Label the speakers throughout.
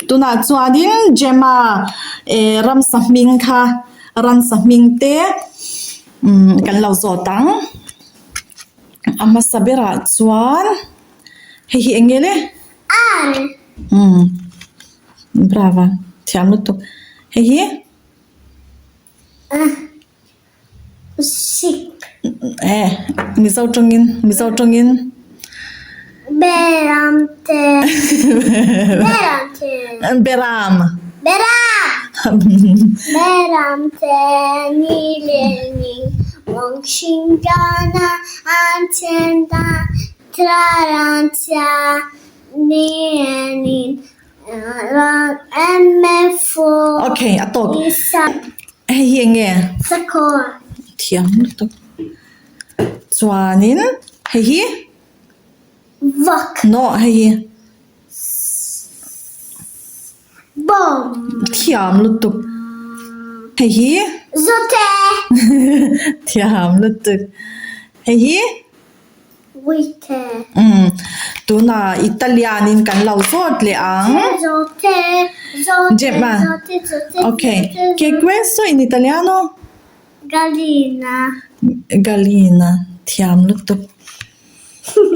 Speaker 1: Tunah chuanin Gemma eh ramsa hming kha ransa hming te umm kan lo zawt ang. A hmasa berah chuan hei hi eng nge le?
Speaker 2: An.
Speaker 1: Umm brava thiam lutuk. Hei hi?
Speaker 2: Sik.
Speaker 1: Eh Mizo tawngin Mizo tawngin.
Speaker 2: Beram te. Beram te.
Speaker 1: Beram.
Speaker 2: Beram. Beram te ni le ni mong shin gana an chen da tra ran cha ni ni ran m f
Speaker 1: Okay a tawk. Hei hi eng nge?
Speaker 2: Sakawr.
Speaker 1: Thiam lutuk. Chuanin hei hi?
Speaker 2: Vak.
Speaker 1: No, hei hi?
Speaker 2: Bawm.
Speaker 1: Thiam lutuk. Hei hi?
Speaker 2: Zawte.
Speaker 1: Thiam lutuk. Hei hi?
Speaker 2: Wite.
Speaker 1: Umm, tunah Italian in kan lo zawt leh ang.
Speaker 2: Zawte, zawte,
Speaker 1: Gemma.
Speaker 2: zawte, zawte,
Speaker 1: Okay.
Speaker 2: zawte,
Speaker 1: Che questo in italiano?
Speaker 2: Gallina.
Speaker 1: Gallina. Thiam lutuk.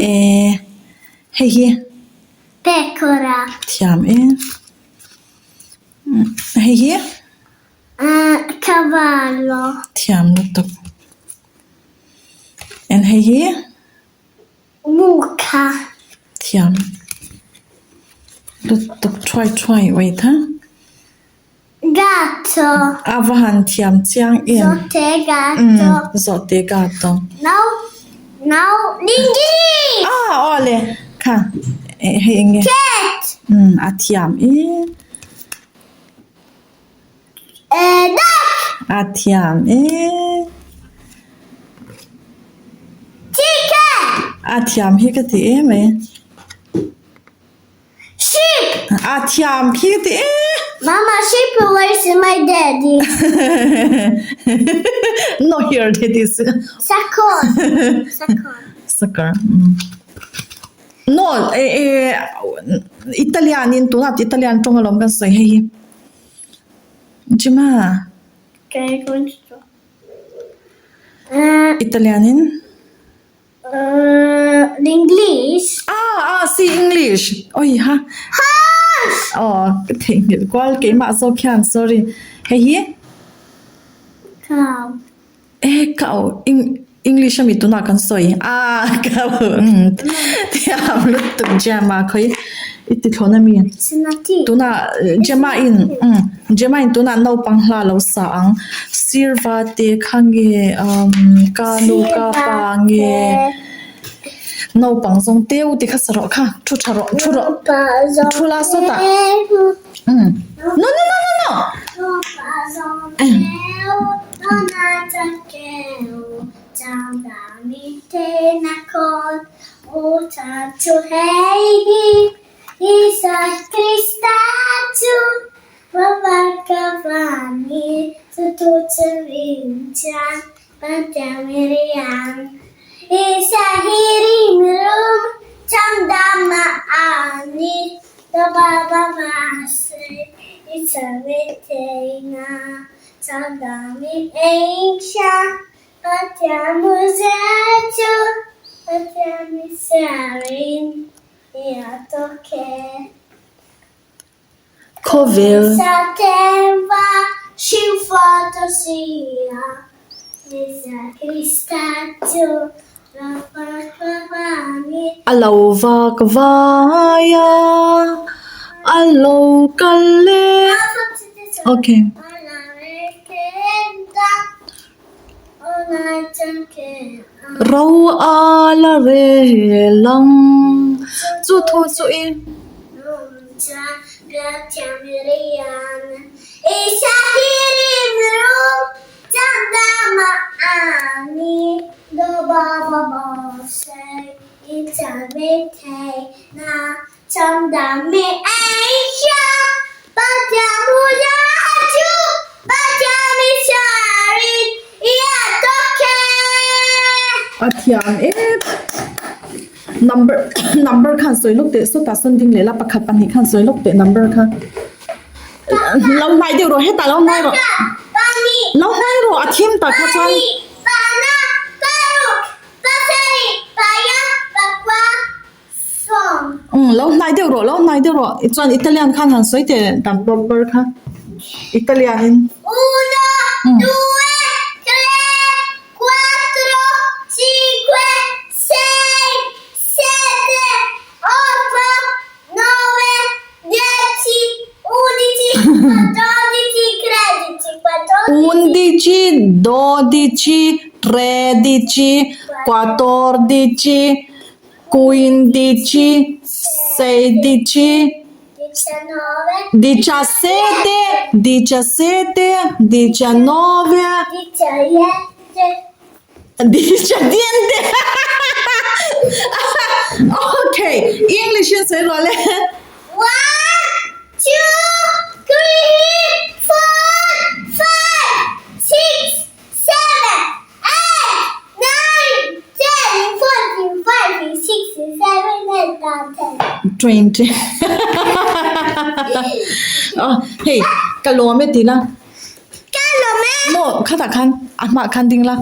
Speaker 1: Eh, hei hi.
Speaker 2: Pecora.
Speaker 1: Thiam e. Hei hi.
Speaker 2: Cavallo.
Speaker 1: Thiam lutuk. En hei hi
Speaker 2: Muka
Speaker 1: thiam lutuk thuai thuai uai tha
Speaker 2: Gatto
Speaker 1: a va han thiam chiang em
Speaker 2: Zawhte gatto
Speaker 1: zawhte gatto
Speaker 2: Nau nau English
Speaker 1: ah aw le kha hei eng nge
Speaker 2: Cat
Speaker 1: a thiam em.
Speaker 2: Duck.
Speaker 1: A thiam e.
Speaker 2: Chicken.
Speaker 1: A thiam hi ka ti em e.
Speaker 2: Sheep.
Speaker 1: A thiam khi ka ti e.
Speaker 2: Mama, sheep where is my daddy?
Speaker 1: No here daddy is.
Speaker 2: Sakor. Sakor.
Speaker 1: Sakor. No, eh eh Italian in tunah Italian tawng alawm kan sawi hei hi. Gemma. Italian in.
Speaker 2: English.
Speaker 1: Ah ah si English. Oi ha. Oh ka theihnghilh kual keimah zawk hian sorry. Hei hi.
Speaker 2: Cow.
Speaker 1: Eh cow English ami tunah kan sawi. Ah cow. Thiam lutuk Gemma khawi i ti thlawn ami. Tunah Gemma in Gemma in tunah naupang hla lo sa ang. Sirva te kha nge ka nu ka pa nge naupang zawng teu ti kha sa rawh kha thu tha rawh thu rawh thu la sawtah no no no no no. Khawvel. A lo vak vai a, a lo kal e. Okay. Ro a la rel ang chu thu chu i. A thiam em. Number number khan sawi lawk teh sawtah sawn ding leh la pakhat pahnih khan sawi lawk teh number kha. Lo hnai deuh rawh hetah lo hnai rawh. Lo hnai rawh a thim tak kha chuan. Umm lo hnai deuh rawh lo hnai deuh rawh chuan Italian khan han sawi teh number kha Italian in.
Speaker 2: Quattro, cinque, sei, sette, otto, nove, dieci, undici, quattordici, tredici, quattordici.
Speaker 1: Undici, dodici, tredici, quattordici, quindici, sedici,
Speaker 2: Diciannove.
Speaker 1: Diciassette, diciassette, diciannove.
Speaker 2: Diciaette.
Speaker 1: Diciadiente. Okay, English in sawi rual e.
Speaker 2: One, two, three, four, five, six, seven, eight, nine, ten, fourteen, five, six, seven, eight, nine, ten.
Speaker 1: 20 oh hei ka lawm e tih la
Speaker 2: Ka lawm e
Speaker 1: maw khatah khan a hmaah khan ding la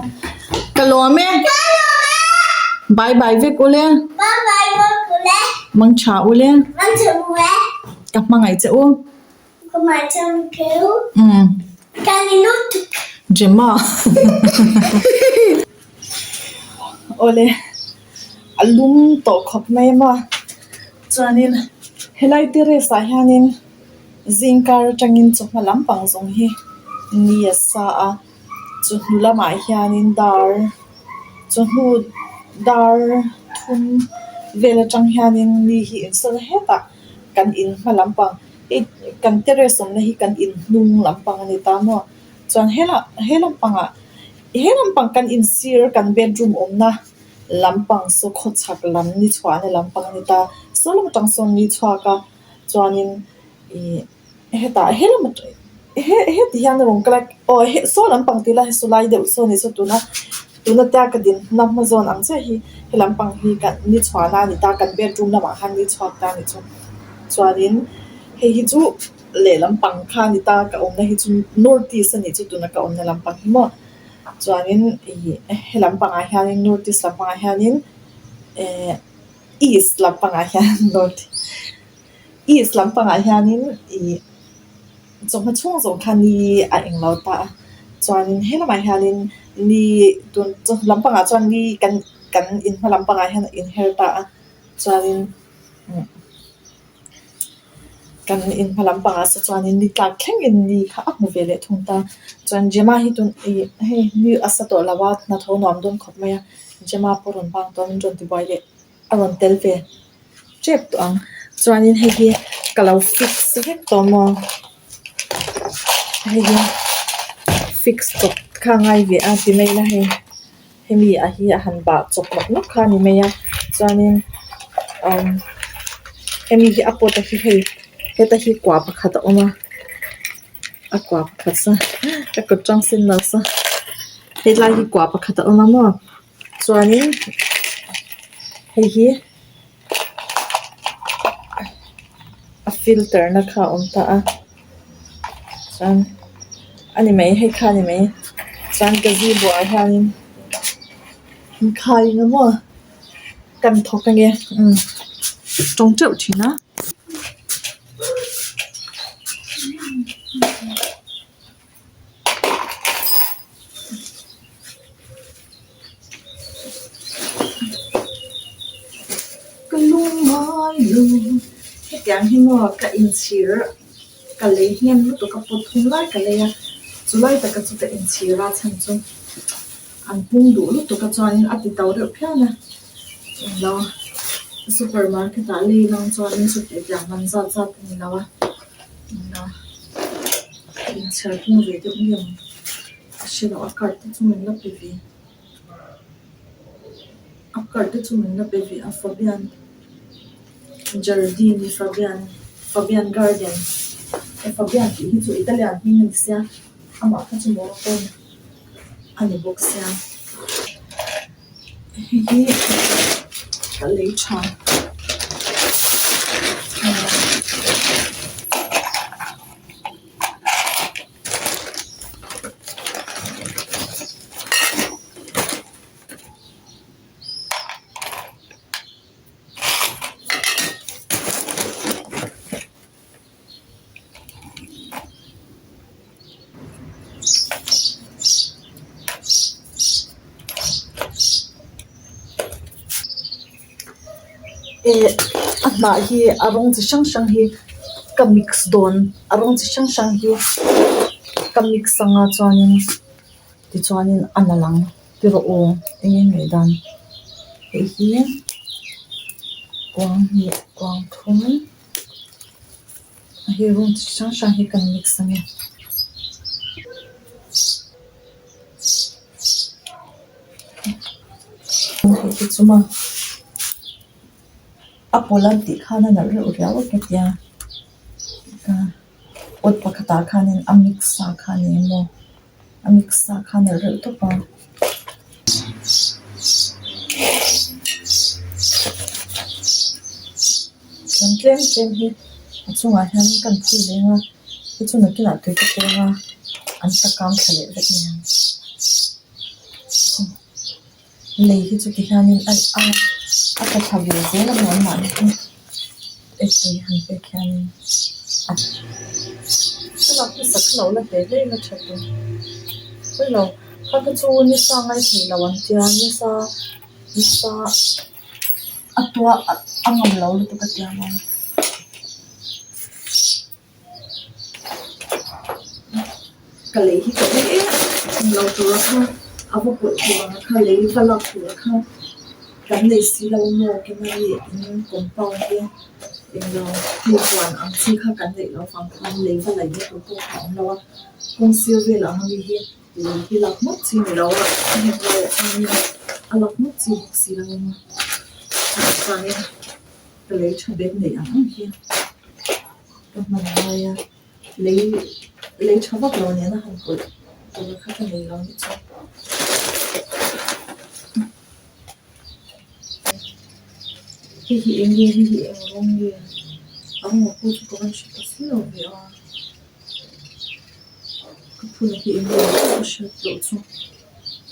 Speaker 1: ka lawm e
Speaker 2: Ka lawm e
Speaker 1: bye bye vek ule
Speaker 2: Bye bye vek ule
Speaker 1: Mang tha ule
Speaker 2: Mang tha ule
Speaker 1: Ka hmangaih che u
Speaker 2: Ka hmangaih che u
Speaker 1: Umm
Speaker 2: Ka ni lutuk
Speaker 1: Gemma Awle a lum tawh khawp mai a maw chuanin helai terrace ah hianin zingkar atangin chawhma lampang zawng hi ni a sa a chawhnu lamah hianin dar chawhnu dar thum vel atang hianin mi hi insawn hetah kan in hma lampang hei kan terrace awmna hi kan in hnung lampang a ni ta maw chuan helah he lampangah he lampang kan in sir kan bedroom awmna lampang saw khawchhak lam ni chhuahna lampang a ni ta saw lam atang sawn ni chhuak a chuanin ih hetah he lam atang he heti hian a rawn kal a aw saw lampang tih lai hi saw lai deuh saw a ni saw tuna tuna tia ka din na hma zawn ang chiah hi he lampang hi kan ni chhuahna a ni ta kan bedroom lamah khan ni chhuak ta a ni chu chuanin hei hi chu lehlam pang kha a ni ta ka awmna hi chu north east a nih chu tuna ka awmna lampang hi maw chuanin ih he lampangah hianin north east lampangah hianin eh east lampangah hian north east lampangah hianin ih chawhma chhung zawng kha ni a englo ta a chuanin he lamah hianin ni tun chawhma lampangah chuan ni kan kan inhma lampangah hian a inher ta a chuanin umm. Kan in hma lampangah saw chuanin ni tlak thlengin ni kha a hmu ve leh thung ta. Chuan Gemma hi tun ih hei ni a sa tawh lo a hnathawh nuam dawn khawp mai a Gemma pawh rawn bang tawh a min rawn ti buai leh a rawn tel ve tep tawh ang. Chuanin hei hi ka lo fix vek tawh maw hei hi fix tawp kha a ngai ve a ti mai ila hei hemi ah hi a han bah chawp nawk nawk kha a ni mai a chuanin umm hemi hi a pot a hi hei heta hi kua pakhat a awm a a kua pakhat saw ka kut tang sin lo saw hetlai hi kua pakhat a awm a maw chuanin hei hi a filter na kha a awm ta a chuan a ni mai hei kha a ni mai chuan gazebo ah hianin inkhai eng emaw kan thawk ange umm tawng teuh thin a. Ka lungngai lo hetiang hi maw ka inchhir ka lei hnem lutuk a pot thum lai ka lei a chu lai taka chu ka inchhir a chhan chu an pung duh lutuk a chuanin a ti to deuh phian a englo supermarket ah lei lang chuanin chutiang man zat zat a ni lo a englo. Inchhiar hnu ve deuh nge ang a hre loh a card te chu min la pe ve a card te chu min la pe ve a Fabian Jardine Fabian Fabian garden he Fabian tih hi chu Italian hming a ni sia amah kha chu Morocco a ni bawk sia hei hi. Ka lei tha. Eh a hnah hi a rawng chi hrang hrang hi ka mix dawn a rawng chi hrang hrang hi ka mix anga chuanin tichuanin a nalh ang ti rawh aw eng nge ngaih dan hei hi kuang hnih kuang thum. Hei rawng chi hrang hrang hi kan mix ang e. Hei te chu maw a pawl an tih khan a nalh reuh riau a ka tia pot pakhatah khanin a mix sa kha a ni maw a mix sa kha a nalh reuh tawp a. Chuan tlem tlem hi a chungah hian kan phul leng a hi chu nakinah tui ka peng a an tla kang thla leh vek mai ang lei hi chu ti hianin a a a tla thla ve zel a maw anmahni hi e tui han pek hianin a thlalak hmasa kha lo la hle hle ila tha tur pawilo kha kha chu nisa ngaithei lo an tia nisa nisa. A tuah a ngam lo lutuk a tia maw. Ka lei hi ka ui em em lo tura kha a va pawlh tur ang kha lei va lak tur kha kan nei si lo maw Kimali in compound te englo hei huan ang chi kha kan neih loh vang khan lei va laih na tur pawh kha a awm lo a kawng sir vel ang ami hi Lei hi lak ngawt chi ni lo a, a heng laiah chuanin a lak ngawt chi bawk si lo a, chuanin ka lei tha bet neih ang ang hi ka hman ngai a, lei lei tha vak lo nena han pawlh tur kha ka nei lo anih chuan. Hei hi eng nge hei hi eng rawng nge a rawng ah pawh chu ka rawn hre ta si lo ve a. Ka phun hi eng nge ka hriat tawh chu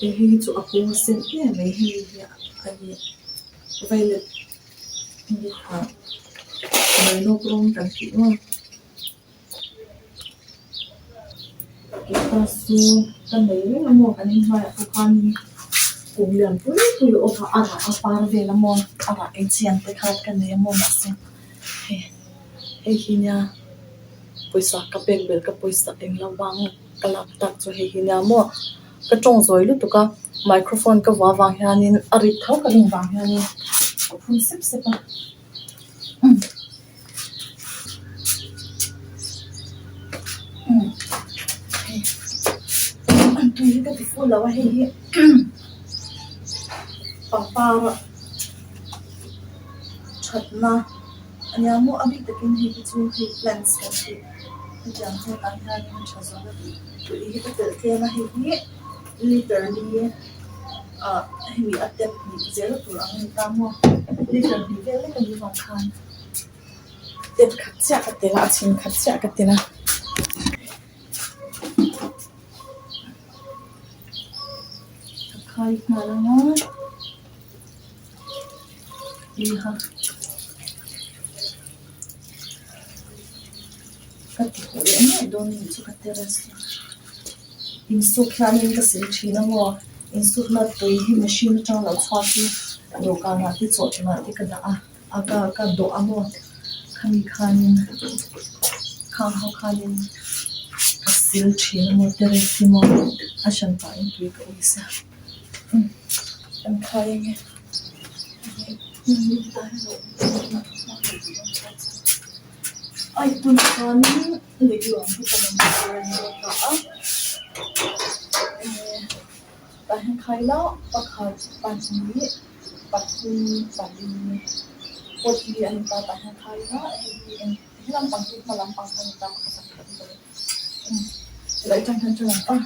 Speaker 1: eh hei hi chu a kawng a sen em mai hemi hi a ni violet hemi kha nawinawk rawng kan tih maw cactus chu ka nei reng a maw kan inhnuaiah pawh khanin kum lian pui pui a awm a a rah a par vel a maw a rah ei chian te kha ka nei a maw mahse hei hei hi nia. Pawisa ka pek belh ka pawisa eng lo vang ka lak tak chu hei hi nia maw ka tawng zawi lutuk a microphone ka vuah avang hianin a rit tho ka rin vang hianin ka phun sep sep a umm umm hei tui hi ka ti full lo a hei hi pangpar thatna. A nia maw a bik takin hei hi chu hei plants kan tih hetiang ho tan hianin a tha zawk a tui hi ka telh tlem a hei hi liter li ah hemi a tep hnih zel tur ang a ni ta maw liter hnih vel lek a nih vang khan tep khat chiah ka tel a a chhim khat chiah ka tel a. Ka khai nghal ang a. Ka ti huh leh ngei dawn a nih chu ka terrace chu insuk hianin ka sil thin a maw insukna tui hi machine atang lo chhuak hi dawhkanah te chawhchawlh ah te ka dah a a ka ka dawh a maw khami khanin khang ho khanin ka sil thin a maw terrace hi maw a hran pahin tui ka ui sa. Kan khai ange. Ai tunah chuanin leiluang hi ka rawn tur a ni dawn ta a tah hian khai ila pakhat pahnih pathum pali pot hi a ni ta tah hian khai ila hei hi eng he lampang hi hma lampang kha a ni ta pakhat pahnih pathum pali tilai atang hian chuan a.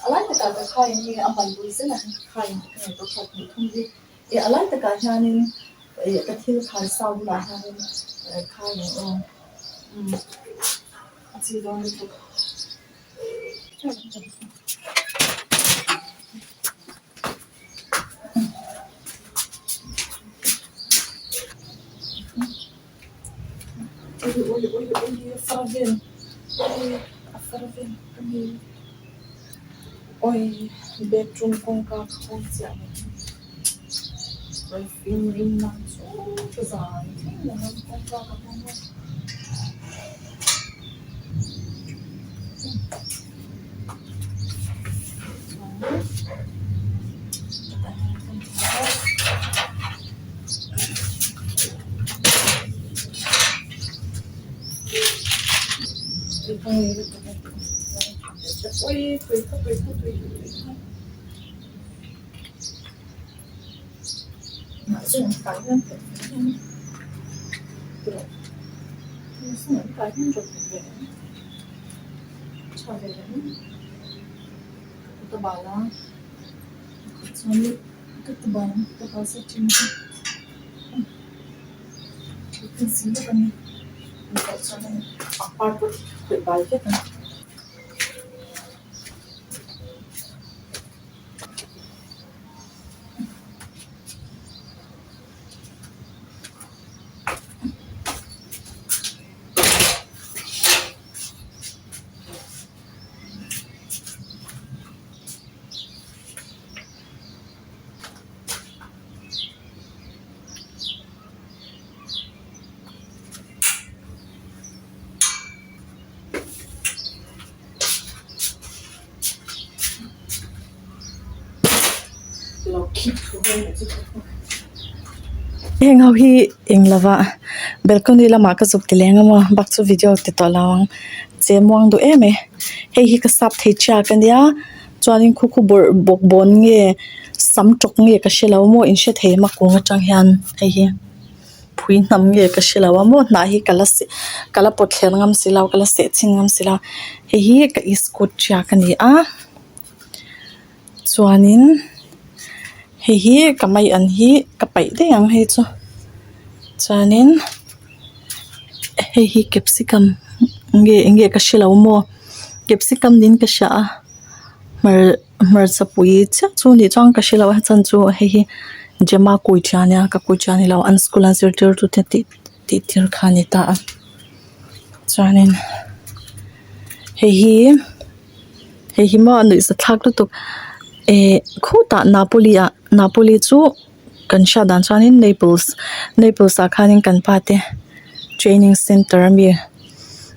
Speaker 1: A lai takah ka khai ang nge a ban bul zelah hian ka khai ang tih ka ngaihtuah chhuak hmuh thung hi. Ih a lai takah hianin ih ka thil khai sa bulah hianin khai ang aw umm a chi dawn lutuk. Ui ui ui ui a far vel ui a far vel ka mi ui bedroom kawngka ka hawng chiah lo in rim nan chu ka zan thleng lo ang kawngka ka hawng a. Heng ho hi eng lova balcony lamah ka zuk ti leng a maw bak chu video ti tawh lo ang che muang duh em e hei hi ka sap thei chiak a nia chuanin khu khu bawrh bawk bawn nge sam tawk nge ka hre lo maw in hre thei em a kung atang hian hei hi phui hnam nge ka hre lo a maw hnah hi ka la seh ka la pawt thler ngam si lo ka la seh chhin ngam si lo hei hi ka iskut chiak a ni a. Chuanin hei hi ka mai an hi ka paih daih ang hei chu chuanin hei hi capsicum nge eng nge ka hre lo maw capsicum niin ka hria a hmar hmarcha pui chiah chu nih chuan ka hre lo a chhan chu hei hi Gemma kui ṭia ania ka kui ṭia a ni lo an school a zirtirtu te tih tih tir kha a ni ta a chuanin hei hi. Hei hi maw a nuih za thlak lutuk ehh khutah Napoli ah Napoli chu kan hriat dan chuanin Naples Naples ah khanin kan pa te training center ami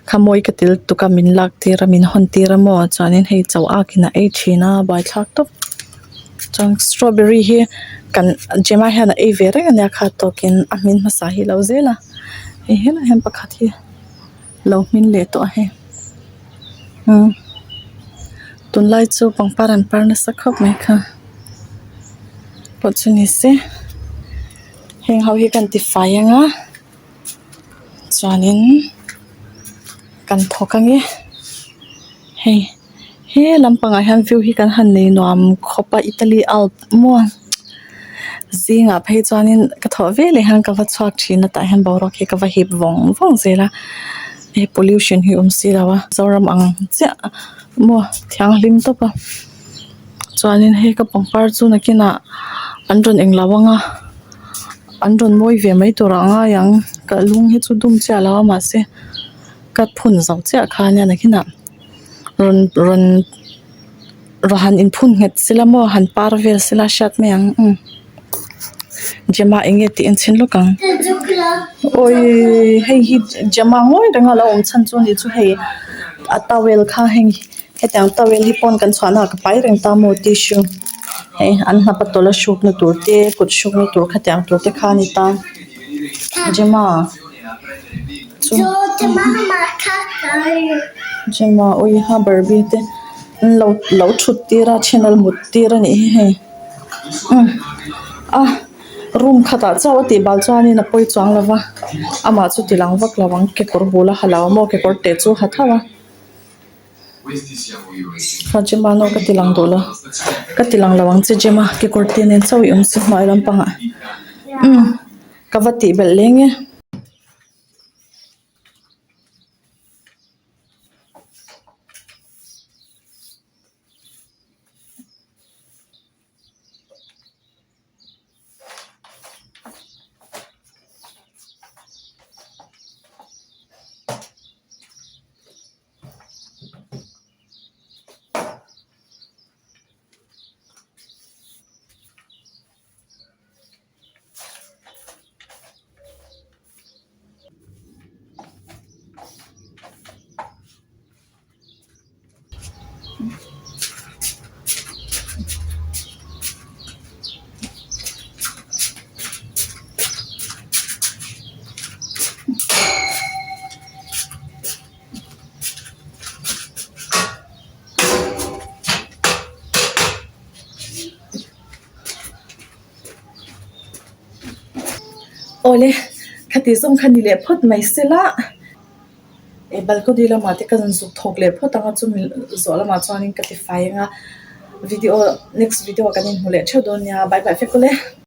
Speaker 1: kha mawi ka ti lutuk a min lak tir a min hawn tir a maw chuanin hei chaw ak in a ei thin a buaithlak tawp chuan strawberry hi kan Gemma hian a ei ve reng ania kha tawkin a hmin hmasa hi lo zel a hei helaiah hian pakhat hi. Lo hmin leh tawh a hei umm tunlai chu pangpar an par nasa khawp mai kha pawh chu ni se heng ho hi kan ti fai ang a chuanin kan thawk ang e hei he lampangah hian view hi kan han nei nuam khawp a Italy alp maw zingah phei chuanin ka thawh veleh hian ka va chhuak thin a tah hian boruak hi ka va hip vawng vawng zel a hei pollution hi awm si lo a Zoram ang chiah maw thianghlim tawp a chuanin hei ka pangpar chu nakinah an rawn englo ang a an rawn mawi ve mai tur ah ngai ang ka lung hi chu dum chiah lo a mahse ka phun zo chiah kha ania nakinah rawn rawn. Raw han inphun nghet sela maw han par vel sela hriat mai ang umm Gemma eng nge tih en chhin lawk ang awii hei hi Gemma ngawi reng a lo awm chhan chu a nih chu hei a towel kha heng hetiang towel hi pawn kan chhuah na ah ka pai reng ta maw tissue hei an hnap a tawlh a hruk na tur te kut hruk na tur khatiang tur te kha a ni ta Gemma. Chu Gemma ui ha Barbie te an lo lo thut tir a then a mut tir a nih hi hei umm a room khatah chauh a tih bal chuanin a pawi chuang lo va amah chu ti lang vak lo ang kekawr bul a ha lo a maw kekawr te chu a ha tho a. Kha Gemma no ka ti lang duh lo ka ti lang lo ang che Gemma kekawr te nen chauh i awm chu hnuai lampangah umm ka va tih belh leng e. Awle, khati zawng kha ni leh phawt mai sela. Eh balcony lamah te ka rawn zuk thawk leh phawt ang a chumi zawh lamah chuanin ka ti fai ang a video next video ah kan inhmu leh theuh dawn nia bye bye vek awle.